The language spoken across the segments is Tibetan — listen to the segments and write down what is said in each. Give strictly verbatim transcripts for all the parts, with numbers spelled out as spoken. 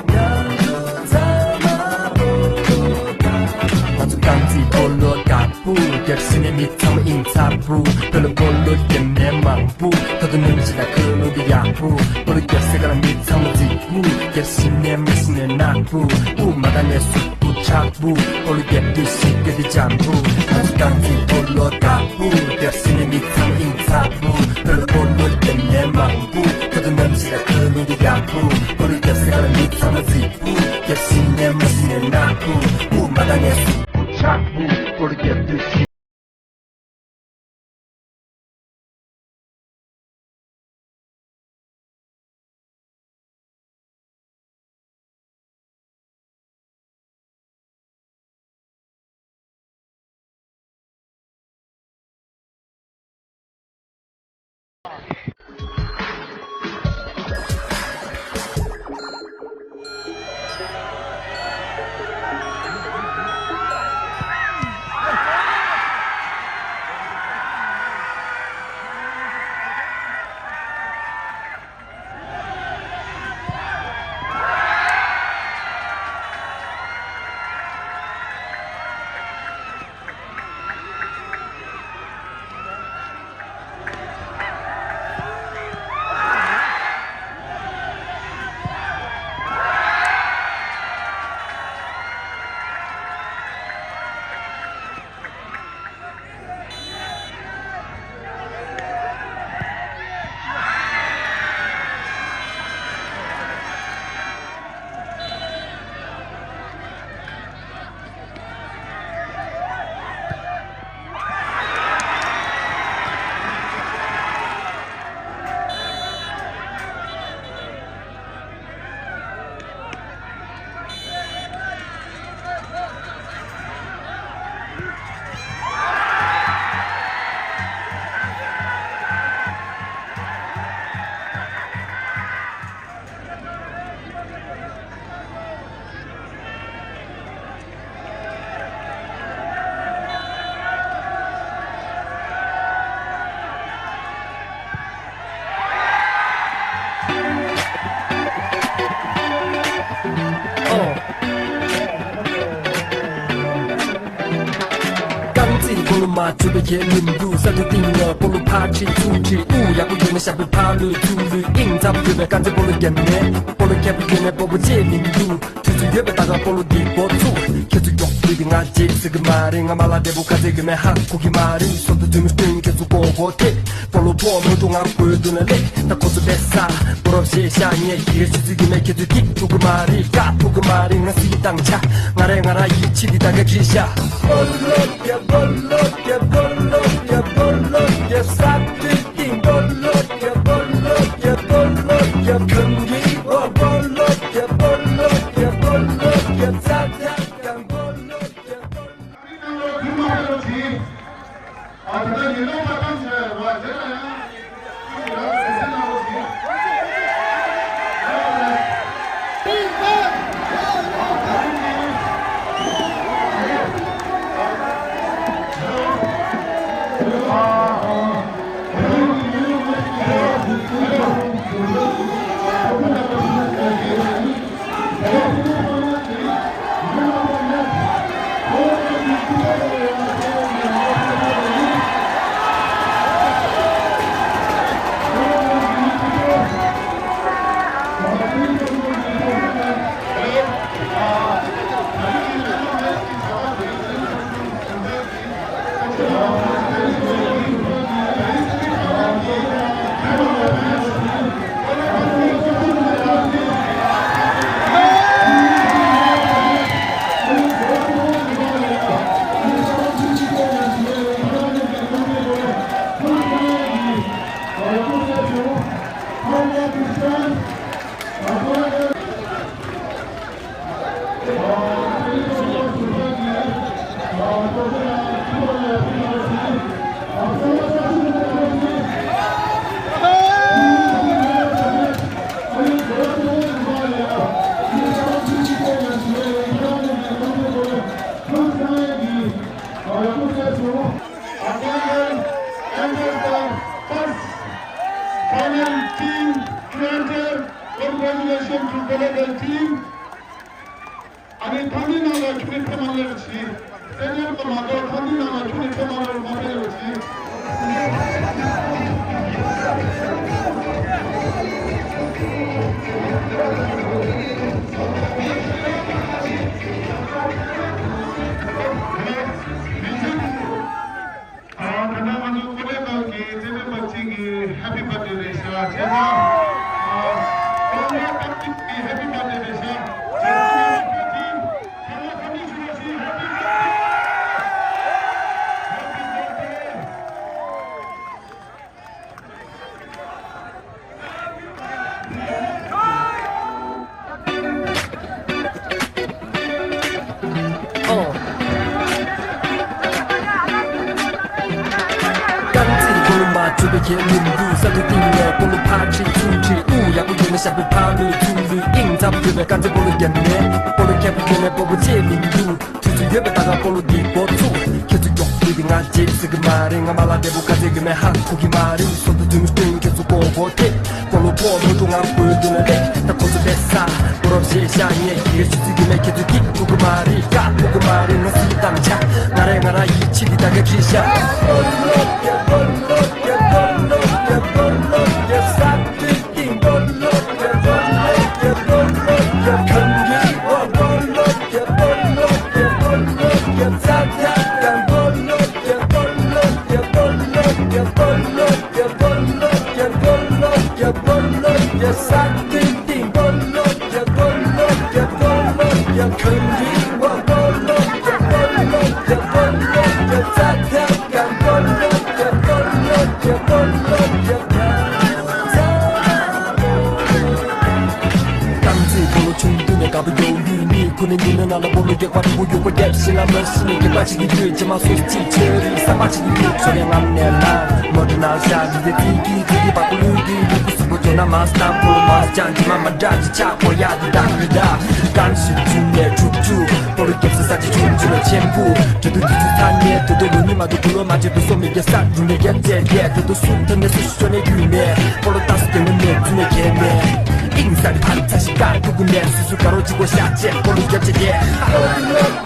རྒྱབ་ང་ཚོ་ཚང་མ་སྤོ་ལོ་དགའ། ང་ཚོ་རྐང་རྩེད་སྤོ་ལོ་དགའ་པོ། རྒྱབ་སེ་ནས་མི་ཚང་མ་ཨིན་ཚ་པོ། བོད་ལ་སྤོ་ལོ་རྒྱབ་མཁན་མང་པོ། ད་དུང་ནམ་ཞིག་ལ་ཁ་ལོ་གི་ཡག་པོ། སྤོ་ལོ་རྒྱབ་སེ་ག་ལ་མི་ཚང་མ་རྫིག་པོ། རྒྱབ་སེ་ནས་མི་སེ་ནས་ནག་པོ། སྤུ་མ་དང་ནས་སུ་སྤུ་ཆག་པོ། སྤོ་ལོ་རྒྱབ་དུས་སི་ཀ་དེ་འཇམ་པོ། ང་ཚོ་རྐང་རྩེད་སྤོ་ལོ་དགའ་པོ། རྒྱབ་སེ་ནས་མི་ཚང་མ་ཨིན་ཚ་པོ། བོད་ལ་སྤོ་ལོ་རྒྱབ་མཁན་མང་པོ། ད་དུང་ནམ་ཞིག་ལ་ཁ་ལོ་གི་ཡག་པོ། སྤོ་ལོ་རྒྱབ་སེ་ག་ལ་མི་ཚང་མ་རྫིག་པོ། རྒྱབ་སེ་ནས་མི་སེ་ནས་ནག་པོ། སྤུ་མ་དང་ནས་སུ་སྤུ་ཆག་པོ། སྤོ་ལོ་རྒྱབ་དུས་སི། རྐང་རྩེད་སྤོ་ལོ་མ་བྱུང་བའི་ཁྱེད་མི་འདུག་ས་དེ་སྟེང་ལ་སྤོ་ལོ་ཕར་ཁྲིད་ཚུར་ཁྲིད། ཨུ་ཡག་པོ་ཡོད་ན་ཞག་པོའི་ཕར་ལུས་ཚུར་ལུས། ཨིན་ཚ་པོ་ཡོད་ན་རྐང་རྩེད་སྤོ་ལོ་རྒྱབ་ནས། སྤོ་ལོ་མཁས་པོ་ཡོད་ན་སྤོ་བོ་བྱེད་མི་འདུག་དུས་ཚོད་ཡོད་པའི་ད་ག་སྤོ་ལོ་འདི་སྤོ་ཚུགས། ཁྱེད་ཚོ་མགྱོགས་ ལུས་ཀྱི་ང་རྗེས་ཟེར་གི་མ་རེད། ང་མ་ལ་འདས་པོ་ག་ཚད་ཡོད་མེད་ཧ་གོ་གི་མ་རེད། སོ་ཏུ་དུས་མི་སྟོན་ཁྱེད་ཚོ་གོ་གོ་ཐེ། སྤོ་ལོ་ཕོ་མོ་ཏུ་ང་རུ་གོས་དུ་ན་ལེགས། ད་ཁོ་ཚོ་བེ་ས་སྤོ་རོ་ཞེས་ཤ་ཉེ་ཡི་ཆུ་ཚིག་གི་མེ་ཁྱེད་ཚོ་ཐིག་ཐུག་གི་མ་རེད། ཀ་ཐུག་གི་མ་རེད། ང་སི་དང་ཆ་ང་རེ་ང་ར་ཡི་ཆི་དི་ད་ག་ཅི་ཤ། སྤོ་ལོ་ཡ་སྤོ་ལོ་ཡ་སྤོ་ལོ་ཡ་སྤོ་ལོ་ཡ་ས་ཏི་ཏི་སྤོ་ལོ་ཡ་སྤོ་ལོ་ཡ་སྤོ་ལོ་ཡ་གང་གི་བ་སྤོ་ལོ་ཡ་སྤོ་ལོ་ཡ་སྤོ་ལོ་ཡ་ས་ཏ་ཀ་སྤོ་ལོ་ཡ་སྤོ་ལོ། Final team to enter. Congratulations to volleyball team. ཨ་ནི་ཐང་འདི་ནང་ལ་ཁྱོད་ནི་ཕེབས་མ་ལེར་བྱིས། སེ་ཉར་གོ་མ་གཏོགས་ཐང་འདི་ནང་ལ་ཁྱོད་ནི་ཕེབས་མ་ལེར་མ་ཕེབས་ལེར་བྱིས། ཨ། ད་ལྟ་ང་ཚོ་ཀོ་ལེ་ཁང་གི་རྩེད་འགྲན་པ་གཅིག་གི་Happy Birthday རེད་ཤག་བྱས་ཙང་། ཨ། ཀོ་ལེ་ཁང་གཅིག་གི་Happy Birthday རེད་ཤག་བྱས་ཙང་ང་ཚོ་ཁ་ཅིག་ཁ་ལག་ཁ་མིག་ཆུ་བ་ཞིག་Happy Birthday། Happy Birthday། ཨོ། རྐང་རྩེད་སྤོ་ལོ་མ་བཅོས་པའི་ཁྱེད་ལུམ་བུ་ས་ལུ་ཏིང་ནས་སྤོ་ལོ་ཕར་ཁྲིད་ཚུར་ཁྲིད་དབུ་ཡག་པོ་ཡོད་ན་ཞབས་པའི་ཕར་ལུས་ཚུར་ལུས་དབྱིངས་ཚ་པོ་ཡོད་པའི་རྐང་རྩེད་སྤོ་ལོ་རྒྱབ་ནས་སྤོ་ལོ་ཁྱད་པར་ཡོད་ནས་སྤོ་བོ་ཅེས་མི་འདུག་དུས་ཚོད་ཡོད་པའི་ད་ག་སྤོ་ལོ་འདི་འགོ་ཚུགས། ཁྱེད་ཚོ་མགྱོགས་ལུས་ཏེ་ང་རྗེས་ཟེར་གི་མ་རེད། ང་མ་ལ་འདས་པོ་ག་ཚད་ཡོད་མེད་ཧ་གོ་གི་མ་རེད། སོ་ཏུ་དུས་མི་སྟོན་ཁྱེད་ཚོ་གོ་གོ་ཐེ། སྤོ་ལོ་ཕོ་མོ་ཏུ་ང་རུ་གོས་དུ་ན་ལེགས། ད་ཁོ་ཚོ་བེ་ས་སྤོ་རོ་ཞེས་ཤ་ཉེ་ཡི་ཆུ་ཚིག་གི་མེ་ཁྱེད་ཚོ་ཐིག་ཐུག་གི་མ་རེད། ཀ་ཐུག་གི་མ་རེད། ང་སི་དང་ཆ་ང་རེ་ང་ར་ཡི་ཆི་དི་ད་ག་ཅི་ཤ། རྐང་རྩེད་སྤོ་ལོ་ཆུང་དུས་ནས་དགའ་པོ་ཡོད་ལུས་མི་ཁོ་ནས་ཉིན་ནས་ནང་ལ་སྤོ་ལོ་རྒྱག་པ་རིང་པོ་ཡོད་པ་རྒྱབ་ཤི་ལ་མ་ཤི་ནས་རྒྱག་པ་ཅིག་གི་དུས་རྗེས་མ་སོ་སོ་ཅིག་ཆེ་རིག་བསམ་པ་ཅིག་གི་དུས་ཚོ་ནས་ངམ་ནས་ལ་མོ་ཏུ་ནང་ཤ་རི་དེ་ཏི་ཀི་ཏི་ཀི་པ་ཀུ་ལུ་ཏི་ལུ་ཀུ་སུ་པོ་ཚོ་ན་མ་སྟམ་པོ་མ་ཅང་ཅི་མ་མ་འདྲ་ཅི་ཆ་ཁོ་ཡ་དི་ད་རི་ད་རྐང་ཤི་ཆུང་ནས་ཕྲུག་ཆུ་སྤོ་ལོ་རྒྱབ་སི་ས་ཅི་ཆུང་ཆུ་ལ་ཆེན་པོ། དེ་དུ་དུས་ཚོད་ཚ་ནས་དེ་དུ་ལོ་ཉི་མ་དུ་ཀུ་ལོ་མ་ཅེ་དུ་སོ་མི་རྒྱ་ས་རུ་ནས་རྒྱ་རྩེ་རྒྱ་དེ་དུ་སུ་ཐེ་ནས་སུ་ཤོ་ནས་རྒྱུ་ནས་སྤོ་ལོ་ཏ་སུ་དེ་ནས་ནས་ཚུ་ནས་རྒྱ་ནས་ཨིང་ས་དི་ཕ་ཚ་ཤི་ཀ་ཐུ་གུ་ནས་སུ་སུ་ཀ་རོ་ཅི་གོ་ཤ་ཅེ་སྤོ་ལོ་རྒྱ་ཅེ་རྒྱ།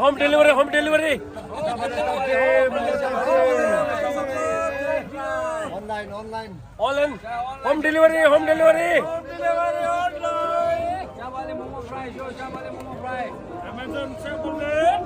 Home delivery, home delivery. Online, online. Online. Home delivery, home delivery. Home delivery online. Amazon Seven Day.